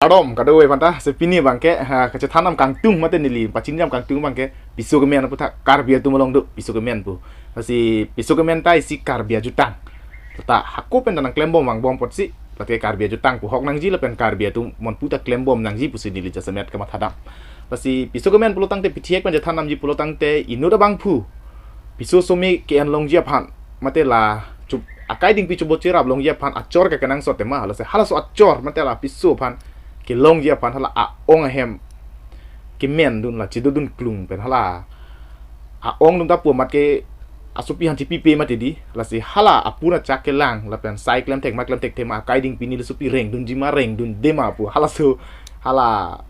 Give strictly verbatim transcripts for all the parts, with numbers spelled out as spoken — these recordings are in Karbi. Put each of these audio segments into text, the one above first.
Kardom kadokave aphanta, si pini abangke, ha, kachethan nang kangtung mate neli pachini nang kangtung abangke, piso kemen aputhak Karbi atum along do, piso kemen pu. Lasi piso kemen ta isi Karbi ajutang. Ta hako pen ta nangklembom vangbom apotsi, lake Karbi ajutang pu hok nangji lapen Karbi atum monpu ta klembom nangji pusi neli jasemet kamathadam. Lasi piso kemen pulo tangte pithiek pen chethan namji pulo tangte inut abangphu piso some ke-en longji aphan, mate la chup akai dingpi chubo cherap longji aphan achor ke kenangsot tema, lasi halaso achor mate la piso aphan kelongji aphan hala a-ong ahem kemen dun la chedodun klung pen hala a-ong dun ta pu amat ke asopi aphan chipipe mati di, lasi hala apun achak kelang lapen sai klem thek ma klem thekthe ma akai dingpi neli sopi rengdunji ma rengdunde ma pu halaso hala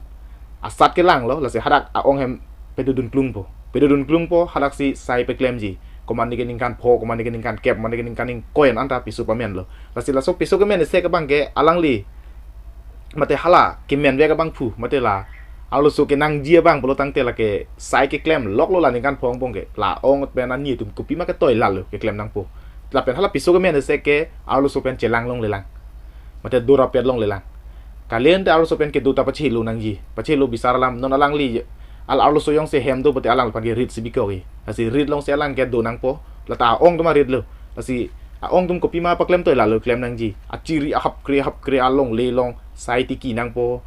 asat kelanglo, lasi hadak a-ong ahem pedodun klungpo. Pedodun klungpo, hadaksi sai peklemji. Komatne ke ningkan pho, komatne ke ningkan kep, komatne ke ningkan ingkoi an anta piso pamenlo. Lasi laso piso kemen isi ke abangke alangli mate hala kemenvek abangphu, mate la arloso kenangji abang pulo tangte lake sai keklem loklo la ningkan pho angbong ke. La ong pen ani atum kopima ketoi lalo keklem nangpo. Lapen hala piso kemen isi ke arloso pen chelang longlelang. Mate dorapet longlelang. Kalen te arloso pen kedo ta pachelo nangji. Pachelo bisar alam non alangli al arloso jongsi hem do pute alang aphan ke rit si bikok-i. Lasi rit longsi alang kedo nangpo. Lata a-ong atum arit lo. Lasi a-ong atum kopima paklem toi lalo klem nangji. Achiri ahapkre ahapkre alongle along sai tiki nangpo.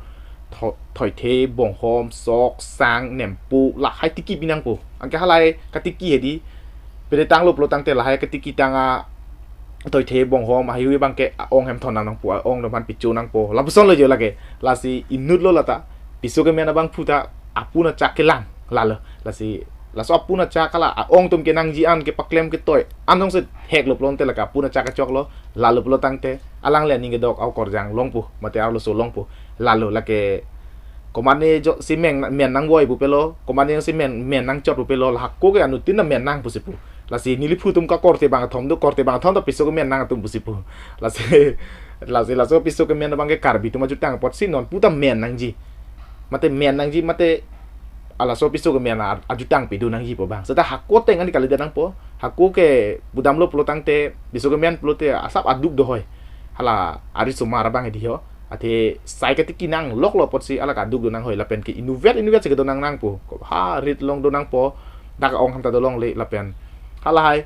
Tho-, thoithe, bonghom, sok, sang, nempo, lahai tiki pi nangpo. Anke halahai katiki hedi. Pede tanglo pulo tangte lahai katiki tang a thoithe bonghom ahihui abangke a-ong ahem thon nangpo, a-ong atum aphan picho nangpo. Lapuson lo jo lake. Lasi inut lo lata. Piso kemen abangphu ta apun achak kelang lalo. Lasi laso apun achak hala a-ong atum kenangji an kepaklem ketoi an jongsi heklo pulo tangte lake apun achak kechoklo, lalo pulo tangte alangli aning kedok a-okorjang longpo mate arloso longpo. Lalo lake komatne jongsi men, men nangvoi pupelo, komatne jongsi men, men nangchot pupelo, la hako ke anuttin na men nang pusi pu. Lasi neliphu atum ke korte bang athom do, korte bang athom ta piso kemen nang atum pusi pu. Lasi, lasi laso piso kemen abangke Karbi atum ajutang apotsi nonpu ta men nangji. Mate men nangji, mate halaso piso kemen a-, ajutang pedo nangji pu abang. Seta hako ateng ani kalidet nangpo. Hako ke pudamlo pulo tangte, piso kemen pulote asap aduk do hoi. Hala arisomar abang hedi ho. Athe sai katiki nang loklo apotsi hala kaduk do nang hoi lapen ke inutvet inutvet si kedo nang nangpo. Ko ha rit long do nangpo. Dak a-ong ahem ta dolongle lapen halahai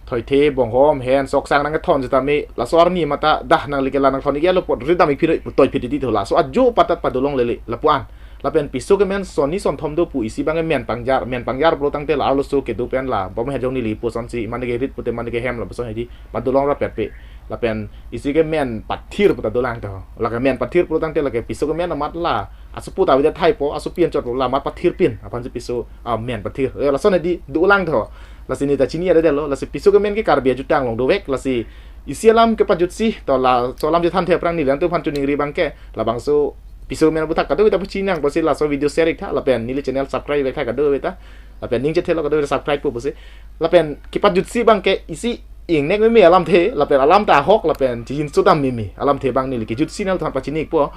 thoithe bonghom hen sok sang nangkethon sitame laso arni mata dah nangli ke la nangthon iklo apot rit dam ik phiroi pu toi phit di tho, laso ajo patat padolonglele lapuan. Lapen piso kemen sonni sonthom do pu, isi abangke men pangjar, men pangjar pulo tangte la arloso kedo pen la bom hejong neli pu asonsi mane ke rit pute mane ke hem lapuson hedi padolong rapet pe. Lapen isi ke men pathir pu ta dolang tho. Lake men pathir pulo tangte lake piso kemen amat la asopo ta avedet thaipo, asopi anchot la amat pathir pin aphansi piso, ah, men pathir. Eh, lason hedi dolang tho. Lasi neta chini avedetlo, lasi piso kemen ke Karbi ajutang along dovek, lasi isi alam kepajutsi, to laso alam chethan the aphrang neli alanglitum aphan choningri abangke, labangso piso kemen aputhak kadokave ta pachini nang pusi laso video share ik tha, lapen neli channel subscribe ik tha kadokave ta, lapen ning chethelo kadokave ta subscribe po pusi, lapen kepajutsi abangke isi ingnek meme alamthe, lapen alam ta ahok, lapen chijin sodam meme alamthe abang neli kejutsi nanglitum aphan pachini ikpo,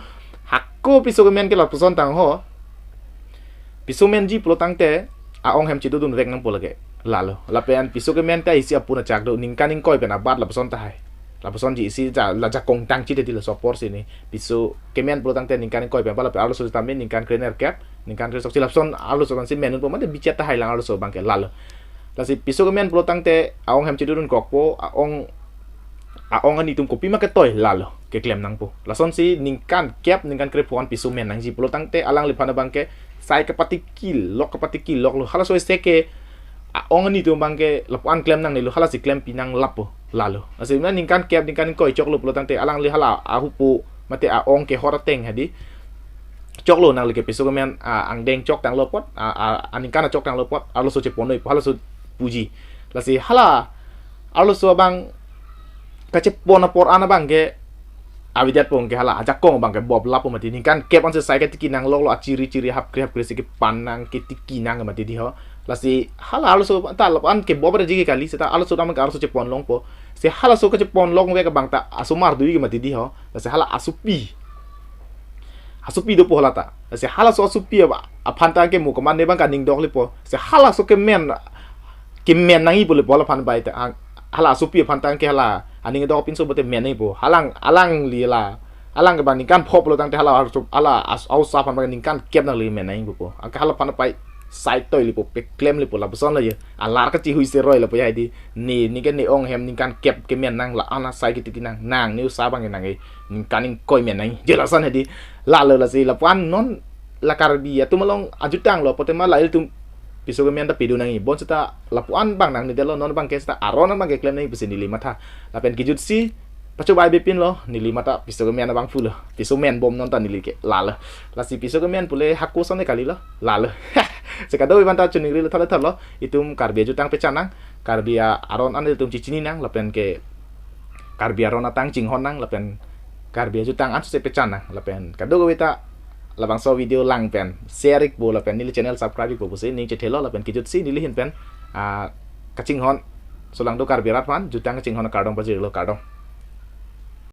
hako piso kemen ke lapuson tang ho, piso menji pulo tangte, a-ong ahem chedodun vek nangpo lake. Lalo. Lapen piso kemen ta isi apun achak do, ningkan ingkoi pen abat lapuson tahai. Lapusonji isi ja, la jakong tang chite di laso apor si ni. Piso kemen pulo tangte ningkan ingkoi pen abat lapen arloso tame ningkan krenerkep, ningkan kresokche lapuson arloso kan si menunpo mate bichet tahai lang arloso abangke lalo. Lasi piso kemen pulo tangte, a-ong ahem chedodun kokpo, a-ong a-ong ani atum kopima ketoi lalo keklem nangpo. Lasonsi ningkan kep ningkan krepho an piso men nangji pulo tangte alangliphan abangke sai kepatiki lok kepatiki loklo. Halaso isi ke a-ong ani atum abangke lapuan klem nangnelo, halasi klem pi nang lapo lalo. Lasi na ningkan kep ningkan ingkoi choklo pulo tangte alangli hala ahupo mate a-ong kehor ateng hedi choklo nangli ke piso kemen, ah, angdeng chok tanglo apot, ah, ah, aningkan achok tanglo apot, arloso cheponoi pu halaso puji. Lasi hala arloso abang kachepon apor an abangke avedetpo ke hala ajakong abangke bop lapo mati, ningkan kep ansi sai ketiki nang loklo, achiri chiri hapkre hapkre si kepan nang ketiki nang mati di ho. Lasi hala arloso ta lapuan ke bop reji ke kali, seta arloso abangke arloso chepon longpo. Si halaso kachepon longvek abang ta asomar dui ke mati di ho. Lasi hala asopi, asopi dopo hala ta. Lasi halaso asopi ap-, aphan ta ke mo komatne abang kaning dok lepo. Si halaso kemen, kemen nangji pu lepo hala aphan bai ta. Ang-, hala asopi aphan ta ke hala aning dok pinso bote men nangji pu. Halang, alangli la Alang ke bang ningkan pho pulo tangte hala arsu hala as-, a-osa aphan bang ningkan kep nangli men nangji pupo. Anke hala aphan pai sai toilepo, peklem lepo, lapuson lo ye. Alar kachihui se roi lapu ya di. Ne, ne ke ne ong hem ningkan kep kemen nang, la-an asai ketiti nang. Nang ne osa bang nang e ningkan ingkoi men nangji. Je lason hedi. Lalo lasi lapu-an non la Karbi atum along ajutang lo, pote ma la ilitum piso kemen ta pidun nangji. Bonseta lapu-an bang nangne detlo, non bang ke seta aron an bang keklem nangji pusi neli matha. Lapen kejutsi pachobai bepin lo, neli matha piso kemen abangphu lo. Piso men bom non ta neli ke, lalo. Lasi piso kemen pule hako sone kali lo, lalo. Si kadokave aphanta choningri lo, thalo thalo. Itum Karbi ajutang pechan nang, Karbi a-, aron an ilitum chechini nang, lapen ke Karbi aron atang chinghon nang, lapen Karbi ajutang ansose pechan nang, lapen kadokave ta labangso video lang pen share ikpo, lapen neli channel subscribe ikpo pusi ning chethelo, lapen kejutsi neli ahin pen, ah, kachinghon, solangdo Karbi arat aphan jutang kachinghon akardom pajirlo, kardom.